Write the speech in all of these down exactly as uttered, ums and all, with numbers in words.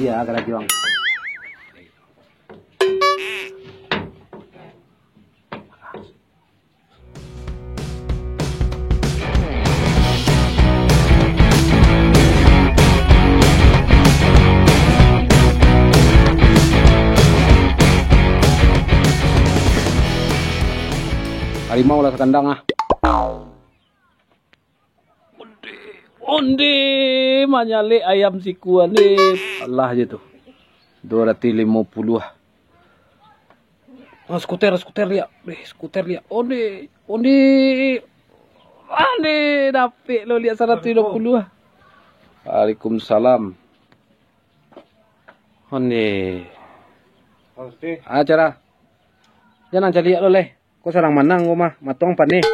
Ya, karajo ang. Harimau lah sakandang ah. Onde, onde, manyalek ayam siko, onde. Alah je tu. Dua ratus limo puluah. Oh, skuter, skuter liak. Eh, skuter liak. Onde, onde. Onde, dapek lo liak saratus limo puluah. Waalaikumsalam. Onde. Acara. Jan ang caliak lo leh. Ko sarang manang ko mah, matuang paneh.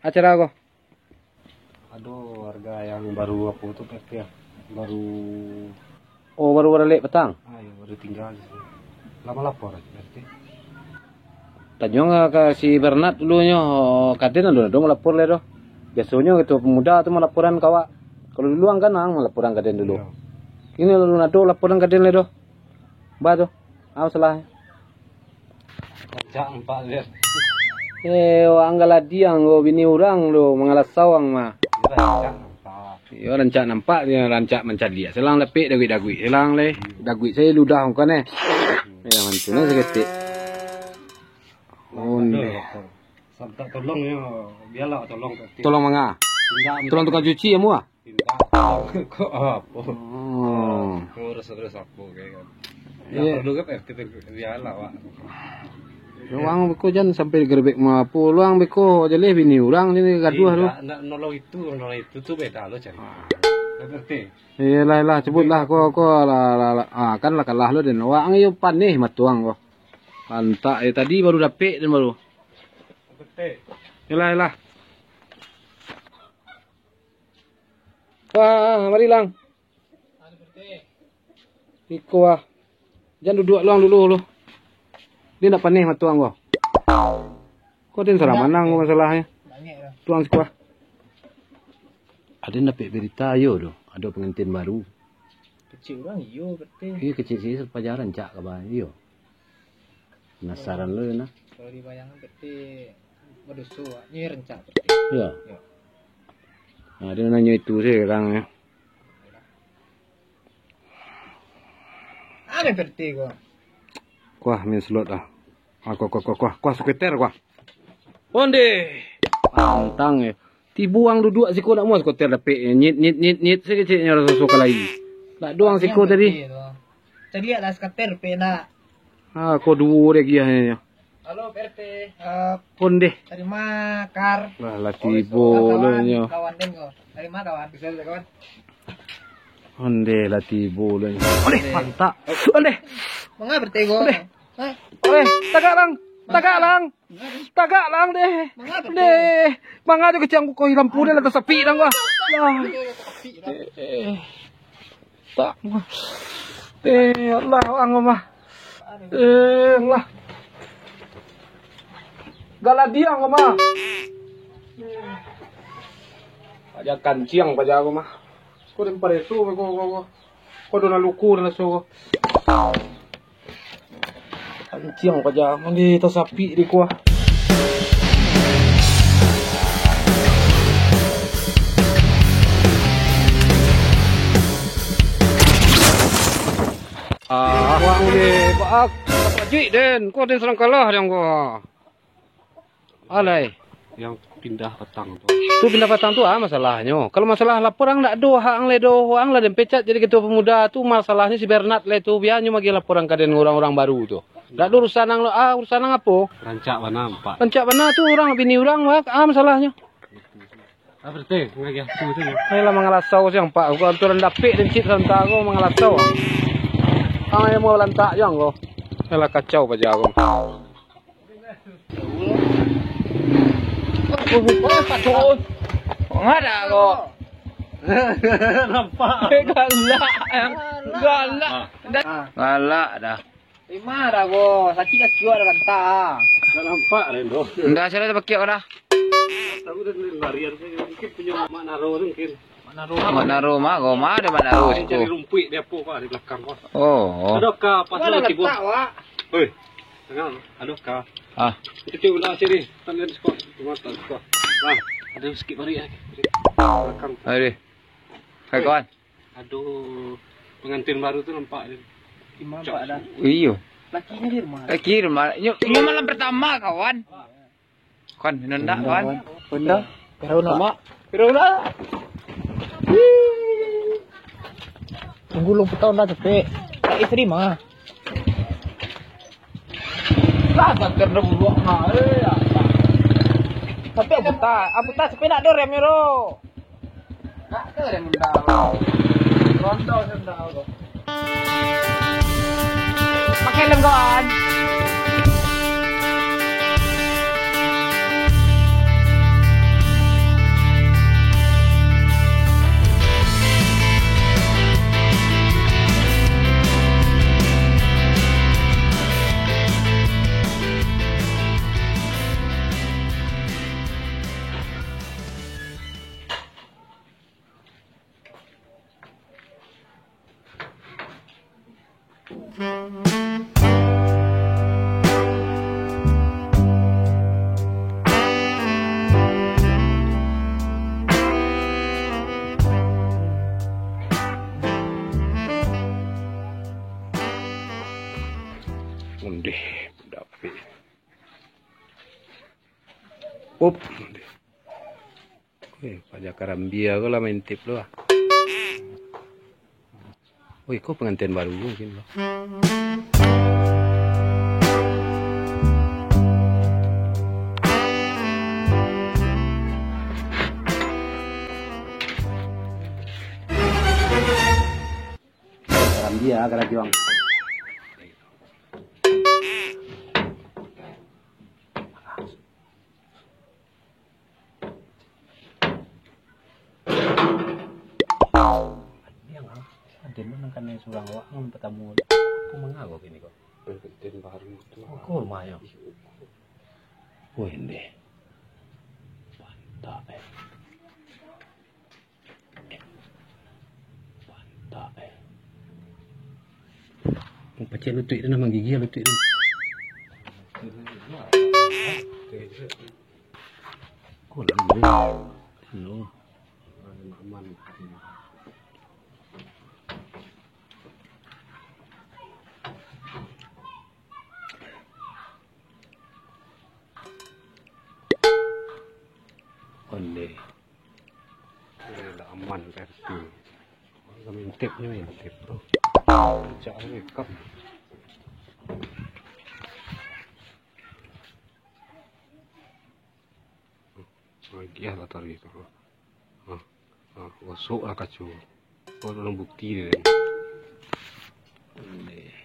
Acara ko. Ado warga yang baru apo tu, Pak R T, ah? Baru. Oh, baru baralek patang? Ah, iyo, baru tinggal di sini. Lah malapor, Pak R T? Tanyo ka, ka si Bernard dulu nyo, kaden ado, ado malapor lai doh. Biasonyo ketua pemuda tu malaporan ka awak. Kalau dulu ang kan ang malaporan kaden dulu. Iyo. Kini alun ado laporan kaden lai doh. Ba tu. Apo salahnyo? Rancak nampak dia. Eh, wak ang galadiang ko, bini urang tu, mangalasau ang mah. Dia rancak nampak. Iyo, rancak nampak, dia rancak mancaliak. Selang dapek daguik-daguik. Selang leh. Daguik sajo ludah ang kan, eh. Eh, yang antu nah saketek. Oh, ni. Santak tolong yo, bialah tolong tu. Tolong manga? Indak, tolong tukang cuci amu ah? Indak, kok apo? Oh. Ngurus-ngurus apo kayak kan. Indak perlu kan F T P, bialah, Wak. Yo, wang beko jan sampai digerebek ma apo. Luang beko jaleh bini urang sini gaduah tu. Indak, nak nolong itu, nolong itu tu beda lo cari. Ah. Ngerti? Iyalah, iyalah, sebutlah ko, ko, lah, lah, lah. Ah, kan lah kalah lo den. Wang yo paneh matuang ko. Antak, eh, tadi baru dapek den baru. Ngerti? Iyalah, iyalah. Wah, mari lang. Iko ah. Jan duduak luang dulu lu. Dia nak paneh matuang ko. Ko den salah manang ko masalahnyo. Tuang siko ah. Aden dapek berita yo tu, ado pengantin baru. Kecek urang iyo, berarti. Iyo, kecek sih pajaran cak kabar iyo. Penasaran lo nah. Kalau di bayangan berarti badoso, nyo rancak berarti. Iyo. Iyo. Nah, dia nanyo itu sih orang ya. Ada berarti gua. Kuah main slot ah. Ah, kuah, kuah, kuah, kuah, kuah skuter kuah. Onde. Pantang ya. Tibo ang duduak siko nak muas skuter dapek. Nyit, nyit, nyit, nyit. Sekeceknya rasa suka lagi. Nak doang siko tadi. Caliak lah skuter pe nak. Ah, ko duo dia giahnyo. Halo, P R T. Eh, Onde. Tarima kar. Lah, lah tibo lo nyo. Kawan den ko. Tarima kawan. Bisa kawan. Onde lah tibo lo nyo. Onde, mantap. Onde. Manga P R T ko? Onde. Hah? Onde, tagak lang. Tagak lang. Tagak lang deh. Manga P R T? Deh. Manga tu kecang ko lampu dia lah tasapi lang ko. Lah. Eh, eh. Tak. Eh, Allah, ang mah. Eh, Allah. Galadiang ko mah. Paja kanciang paja ko mah. Ko den pareso ko, ko, ko. Ko dona luku dona so ko. Kanciang paja mandi tasapi di kuah. Ah, wang di baak. Pajuik den, ko den sarang kalah den ko. Alai. Yang pindah patang tu. Tu pindah patang tu ah masalahnyo. Kalau masalah laporan ang ndak ado hak ang lai doh. Ang lah den pecat jadi ketua pemuda tu, masalahnyo si Bernard lai tu. Bianyo magiah laporan ka den urang-urang baru tu. Ndak ado urusan ang lo. Ah, urusan ang apo? Rancak bana, Pak. Rancak bana tu urang bini urang, Pak. Ah, masalahnyo. Ah, berarti ngagiah tu tu. Ayolah mangalasau siang, Pak. Ko aturan dapek den cit santa ko mangalasau. Ang yang mau lantak jang ko. Ayolah kacau paja ko. Ngadak ko. Nampak. Galak, eh. Galak. Galak dah. Lima dah ko. Sakik kaki awak dah lantak ah. Dah nampak dah tu. Dah, sudah tapakiak ko dah. Tahu dah larian saja. Mungkin punya mak naro tu mungkin. Mak Naro mah, kau mah ada Mak Naro. Cari rumpuik di apo, Pak, di balakang, Pak. Oh. Ado ka pas tibo. Hoi. Tangah, ado ka. Ah. Itu cewek lah sini. Tangah di sekolah. Rumah tak sekolah. Nah, ado sikit balik, eh. Balakang. Aduh. Hai, kawan. Ado pangantin baru tu nampak dia. Iyo. Lakinyo di rumah. Laki rumah. Inyo, inyo malam pertama, kawan. Kawan, minum ndak, kawan? Honda. Piro nak? Piro nak? Tunggu lu putau lah capek. Tak isteri mah. Lah, tak kena buat mah. Eh, apa? Tapi Aputa, Aputa sepi nak do remnyo do. Nak ke remnyo do. Rondo sendal tu. Pakai lem, kawan. Ondeh, dapek. Op, ondeh. Weh, paja karambia ko lah maintip tu lah. Weh, ko pangantian baru mungkin lah. Karambia, karajuang. Diang ah, aden tu nang kanai surang awak nang patamu. Ko manga ko kini ko? Aden baru tu. Ko rumah yo. Woi, ndeh. Pantak eh. Pantak eh. Pacik lutuik tu, nah, manggigil lutuik tu. Ko lah, no. No. Ondeh. Eh, lah aman, R T. Mintip ni, mintip tu. Cak ni, kap. Lagi lah tadi tu. Ah, ah, gosok lah kaco. Oh, dalam bukti dia. Ondeh.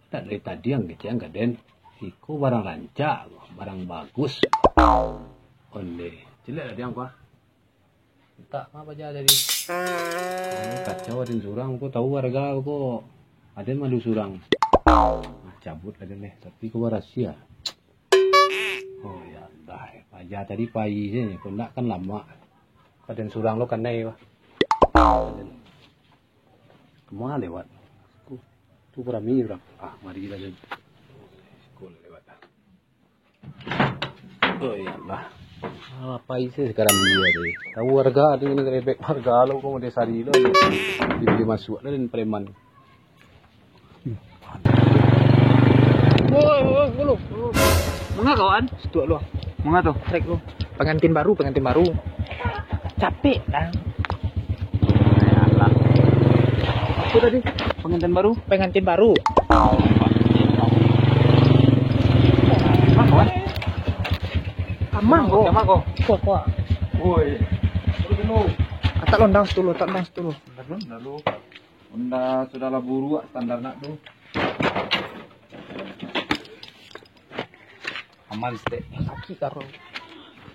Tak dari tadi ang kecek ang ka den. Iko barang rancak, barang bagus. Ondeh. Cilik lah diang, kuah. Mintak mah paja tadi. Kacau aden surang, ko tahu harga ko. Aden malu surang. Ah, cabut lah den deh. Tapi ko barasia. Oh ya Allah, paja tadi pai se, ko ndak kan lamak. Aden surang lo kanai, wah. Kama lewat? Tu, tu parami urang. Ah, mari lah den. Siko lah lewat. Oh ya Allah. Alah, pai se sakarang dia tu. Tahu harga tu, ini rebek harga lo, ko mode sari lo. Dibeli masuk lah den preman. Woi, woi, woi, woi. Manga kawan? Situ lu. Manga tu? Trek lu. Pengantin baru, pengantin baru. Capek lah. Alah. Apa tadi? Pengantin baru? Pengantin baru. Manga kawan? Amang ko. Amang ko. Ko, ko. Woi. Atak londang situ lu, atak londang situ lu. Bentar lu, bentar lu. Honda sudah lah buruak standar nak tu. Aman stek. Sakik karo.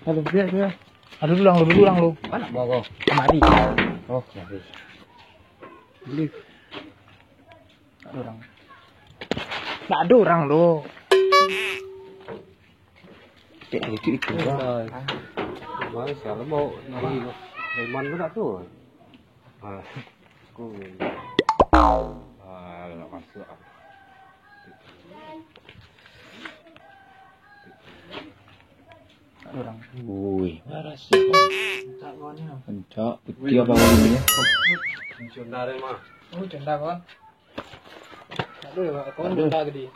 Halo, biar, biar. Ado urang lu, ado urang lu. Mana bawa kau? Kamari. Oh, kamari. Beli. Tak ada orang. Tak ada orang lu. Cek itu, itu lah. Mari, salah bawa. Mari. Preman tu nak tu. Ah, aku. Ah, nak masuk. Urang. Wih, barasih. Kencak, putiah bawang dia. Cunda deh, mah. Oh, cunda, kawan. Aduh, kawan cunda tadi.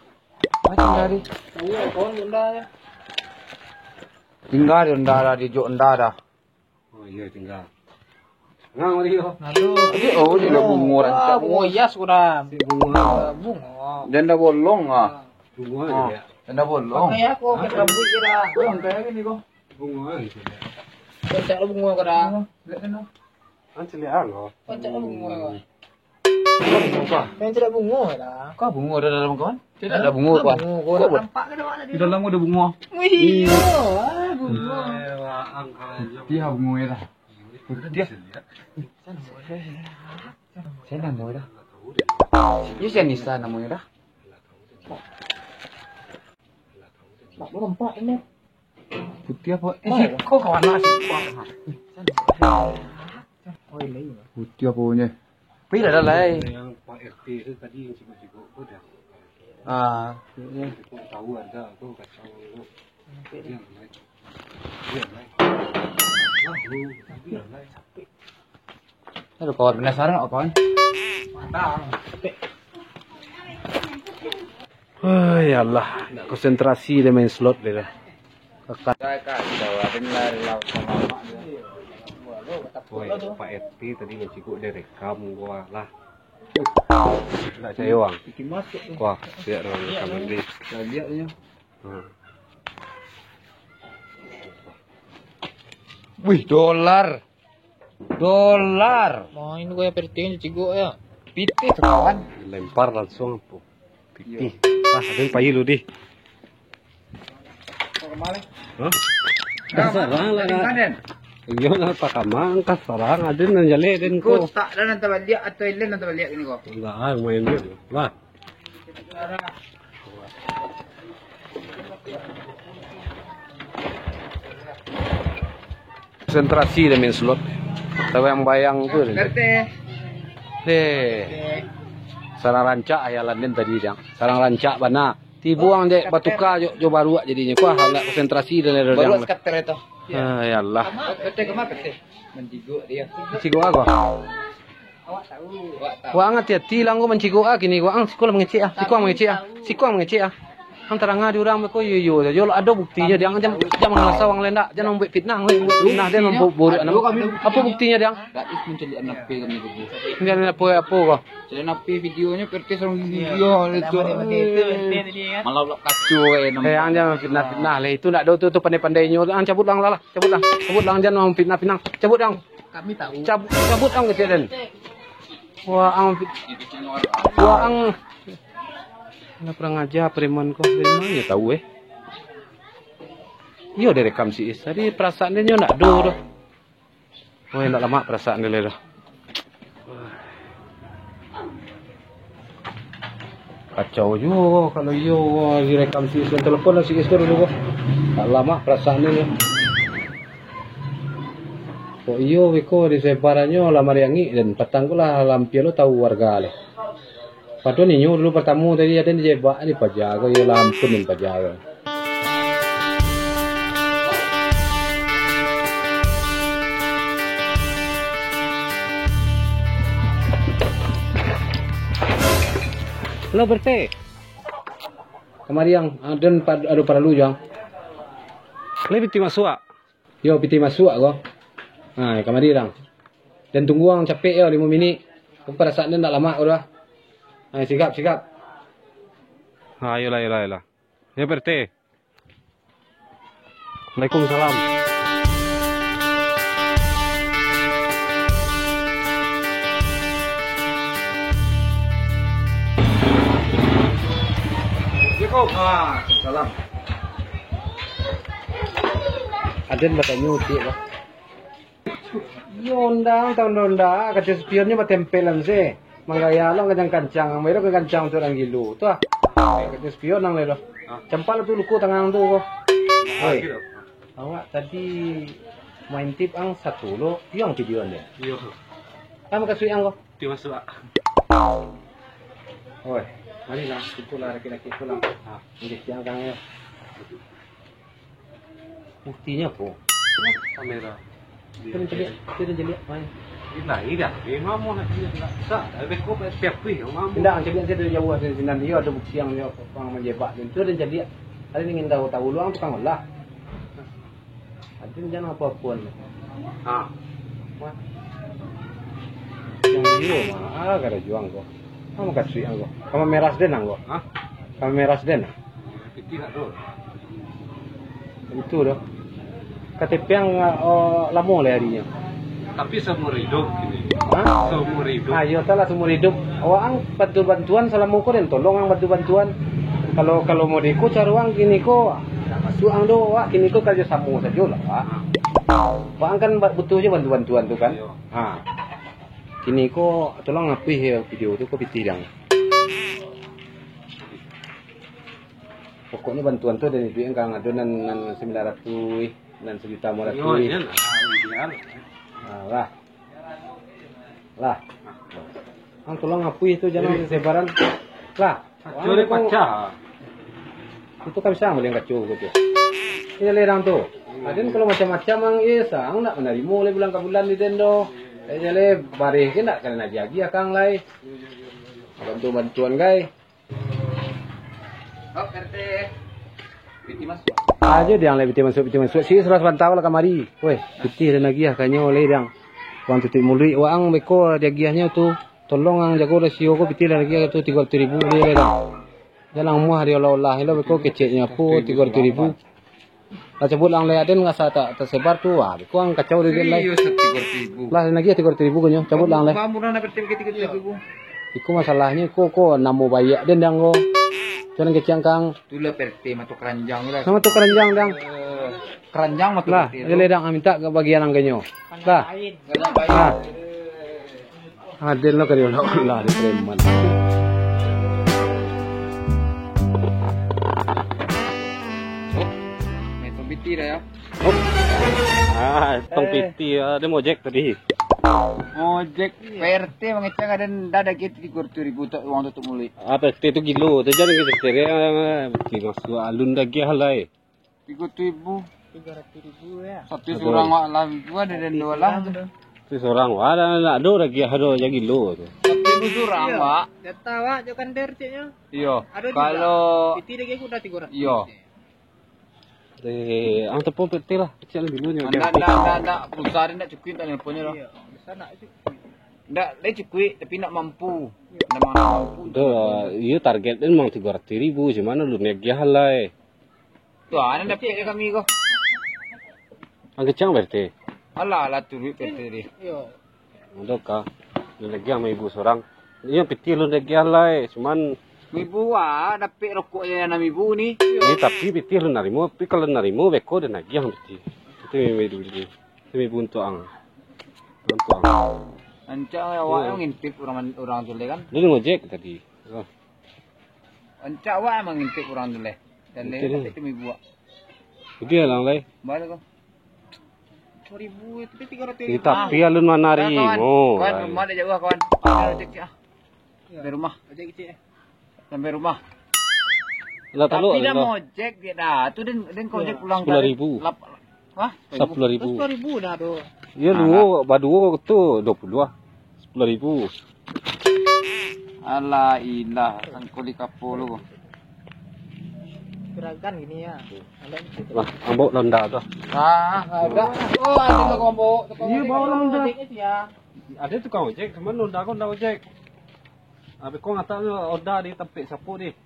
Macam tadi. Tahu ya, kawan cunda ya. Tingga di onda dah, di jok onda dah. Oh iya, tingga. Nah, mari yo. Aduh. Aduh, oh, dia bungo rancak. Ah, bungo hias kurang. Si bungo. Ah, bungo. Janda bolong ah. Bungo Ah, aja ya. Janda bolong. Pakai aku, pakai rambut je dah. Kau yang kayak gini kau. Bungo aja ya. Kocak lo bungo kau dah. Lihat kan. Kan celiak lo. Kocak lo bungo kau. Bungo apa? Yang tidak bungo dah. Kau bungo ada dalam kawan? Tidak ada bungo, Wan. Bungo, kau nampak ke awak tadi? Di dalam ada bungo. Wih, iya, ah, bungo. Eh, waang kalau jam. Putiah bungo ya dah. Putiah. Saya nama dah. Yo, saya Nisa namanya dah. Tak nampak ini. Putiah apa? Eh, siko kawan lah, siko. Oh, ini. Putiah apa punya? Pila dah lai. Yang Pak R T tu tadi yang cikgu-cikgu tu dah. Ah, iya. Cikgu tahu ada tu kacau tu. Diam, lai. Diam, lai. Aduh, diam, lai. Aduh, kawan, penasaran awak, kawan? Matang. Oh, ya Allah, konsentrasi dia main slot dia dah. Kakak. Woi, Pak R T tadi nyo cikgu dia rekam gua lah. Ndak cayo, Bang. Wah, siap dah rekam tadi. Hmm. Wih, dolar. Dolar. Main gue P T cigok ya. Pitih tu kawan. Lempar langsung apa? Pitih. Ah, ada yang payi lu dih. Hah? Dah sarang lah. Iyo lah, pakamang kah sarang, ada nan jaleh den ko. Kotak dah nan tabaliak atau ilen nan tabaliak gini ko. Enggak, ah, main dulu. Lah. Konsentrasi dah main slot. Tabayang-bayang tu dah. Deh. Sarang rancak hayalan den tadi, Jang. Sarang rancak bana. Tibo ang dek batuka jo, jo baruak jadinyo. Kuah, agak konsentrasi dah, dah, Jang. Baruak skater itu. Ah, ya Allah. Pete kama pete? Mancigok dia. Mancigok aku. Awak tahu. Awak tahu. Wah, ang hati-hati lah, angku mancigok ah, kini ko ang siko lah mangecek ah. Siko ang mangecek ah. Siko ang mangecek ah. Ang tarang ah di urang ko, iyo, iyo sajo lah, ado buktinyo, jan, jan, jan mangalasau ang lai ndak, jan mambuek fitnah, mambuek fitnah, jan mambuek buruak. Apo buktinyo, Diang? Gadis manculik anak P kami tu. Jan apo, apo ko? Jadi napi videonyo kertas orang gigi dia tu. Malah ulak kaco eh. Eh, ang jan fitnah-fitnah lah. Itu ndak ado tu, tu pandai-pandainyo. Ang cabut lang lah, lah. Cabut lang. Cabut lang, jan ang fitnah-fitnah. Cabut lang. Kami tahu. Cabut, cabut ang kecil den. Wah, ang fit-, wah, ang. Lah kurang aja preman ko. Preman yo tahu eh. Iyo direkam si Is. Tadi perasaan dia nyo ndak ado tu. Oh, indak lamak perasaan dia lai dah. Kacau juo kalau iyo, direkam si Is, telepon lah si Is tu dulu ko. Tak lamak perasaan dia. Kok iyo beko disebarannyo lah mariangik, dan patang ko lah lampia lo tahu warga lai. Padahal inyo dulu partamo tadi ado di jebak, di paja ko, iyo lah ampun di paja ko. Halo, Berte. Kamari, Ang. Aden pad-, ado paralu jo, Ang. Lai piti masuak? Yo, piti masuak ko. Ha, kamari, Ang. Den tunggu ang capek yo, limo minik. Aku parasaan den ndak lamak ko doh. Ai, sigap, sigap. Ha, iyolah, iyolah, iyolah. Yo, P R T. Waalaikumsalam. Assalamualaikum. Waalaikumsalam. Aden batanyo ciek lah. Iyo, ondang, tau ondang, kaco spionnyo batempelan se. Manggaya lo kancang-kancang, amai lo kancang tu urang gilo. Tu ah. Kaco spion nang le lo. Campal tu luko tangan tu ko. Oi. Awak tadi Maintip ang satu lo, iyo ang video ande. Iyo. Ang makasuik ang ko? Ti masuak. Oi, marilah, ikutlah laki-laki pulang. Ha, ini siang kang yo. Buktinyo apo? Kamera. Turun caliak, turun caliak, main. Ini lah, ini dah. Eh, mamo nak caliak, nak. Sa, ada ko, piapih, mamo. Indak, caliak sajo dari jauah, dari sinan. Iyo, ado bukti ang, iyo, pang manjebak. Turun caliak. Ado nan ingin tahu, tahu luang tukang olah. Ado jan apo-apo. Ha. Wah. Yang iyo mah, ah, kada juang ko. Kamu kasih ang ko. Kamu meras den ang ko. Ha? Kamu meras den. Piti nak tu. Itu doh. K T P ang, oh, lamo lah arinyo. Tapi seumur hidup kini. Ha? Seumur hidup. Ah, iyo, salah seumur hidup. Awak ang bantu-bantuan salamo ko den, tolong ang bantu-bantuan. Kalau, kalau model ko caro ang kini ko, ndak masuak ang doh, awak kini ko karajo samo sajo lah, Pak. Awak ang kan ba-, butuh jo bantu-bantuan tu kan. Iyo. Ha. Kini ko tolong apuih yo video tu ko pitih dang. Pokoknyo bantuan tu dari duit ang kan ado nan, nan sambilan ratuih, nan sajuta limo ratuih. Iyo, iyo lah, ideal. Ha, lah. Lah. Ang tolong apuih tu, jan sebaran. Lah. Kaco dek pacah. Itu kan bisa bali kaco gitu. Ini lerang tu. Aden kalau macam-macam ang, eh, sa, ang nak manarimo le bulan ka bulan di den do. Eh, jale bareh ke nak kalian agiah-agiah kang lai. Bantu bantuan gai. Oh, R T. Piti masuak. Ajo diang lai piti masuak, piti masuak. Si sudah sabanta lah kamari. Weh, piti dan agiah kanyo lai diang. Wang tutuik muluik waang beko diagiahnyo tu. Tolong ang jago rasio ko, piti lah lagi tu tigo ratuih ribu dia lah. Jan ang muah diolah-olah lo beko keceknyo apo tigo ratuih ribu. Lah cabut lang lai aden rasa tak tersebar tu, wah, beko ang kacau dek den lai. Iyo, satigo ratuih ribu. Lah lagi tigo ratuih ribu ko nyo, cabut lang lai. Murah nak berarti tigo ratuih ribu. Iko masalahnyo ko, ko namo baiak den dang ko. Jan kecek kang. Itulah P R T mato keranjang tu lah. Namo tu keranjang dang. Eh, keranjang mato P R T tu. Lah, lai dang minta ka bagian ang kanyo. Lah. Lah. Aden lo ka diolok lah di preman. Main piti dah ya. Ah, tong piti, ah, dia mojek tadi. Mojek P R T mangecek ada ndak ada gitu tigo ratuih ribu tak uang tutup mulut. Ah, P R T tu gilo, tu jangan gitu. Tigo alun dah gih lai. Tigo ratuih ribu. Tigo ratuih ribu ya. Satu surang wak lah, ribu ada dan dua lah. Satu surang wak ada, nak ado lagi, ado yang gilo tu. Satu ribu surang wak. Data wak, jo kander ceknya. Iyo. Ado kalau piti lagi aku dah tigo ratuih. Iyo. Eh, ang tepung piti lah, kecil lah dulu ni. Ndak, ndak, ndak, ndak. Pulsa dia ndak cukup, tak nelponnya lah. Iyo, bisa ndak cukup. Ndak, dia cukup, tapi ndak mampu. Ndak mampu. Dah, iyo target dia memang tigo ratuih ribu, cuman lu naik gih lah, eh. Tu, ah, nan dapik kami ko. Ang kecang berarti? Alah, alah, turuik P R T deh. Iyo. Udah kah? Dia lagi sama ibu seorang. Iyo piti lu lagi alai, cuman ibu ah dapik rokok je enam ribu ni. Ni tapi piti lu narimo, tapi kalau narimo beko dan lagi yang piti. Itu yang ibu dulu. Itu ibu untuk ang. Untuk ang. Ancak awak yang ngintip orang, orang tu le kan? Dia ngojek tadi. Oh. Ancak awak emang ngintip orang tu leh. Dan leh, tapi tu ibu awak. Jadi alang lai. Balik kau. Seribu itu tiga ratus. Ni tapi alun manarimo. Kawan, kawan, rumah dah jauh kawan. Ada ojek ah. Sampai rumah. Ojek kecil eh. Sampai rumah. Lah, tapi dah mau ojek dia dah. Tu dan dan kau ojek pulang sepuluh ribu. Hah? Sepuluh ribu. Sepuluh ribu dah tu. Ya, duo, baduo tu dua puluh ah. Sepuluh ribu. Alah, ilah, angkoli kapo lu. Gerakan gini ya. Lah, ambok londa tu. Ah, ada. Oh, ada lo ambok. Iya, bawa londa. Ada tukang ojek, cuman londa kau ndak ojek. Habis kau ngatak tu oda di tampik sapu ni.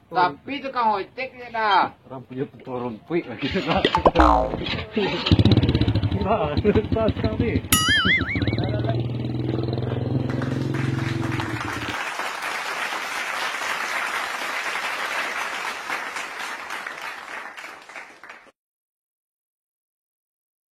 Tapi tukang ojek je dah. Orang punya peturun puik lagi tu dah. Nah, tak sekali.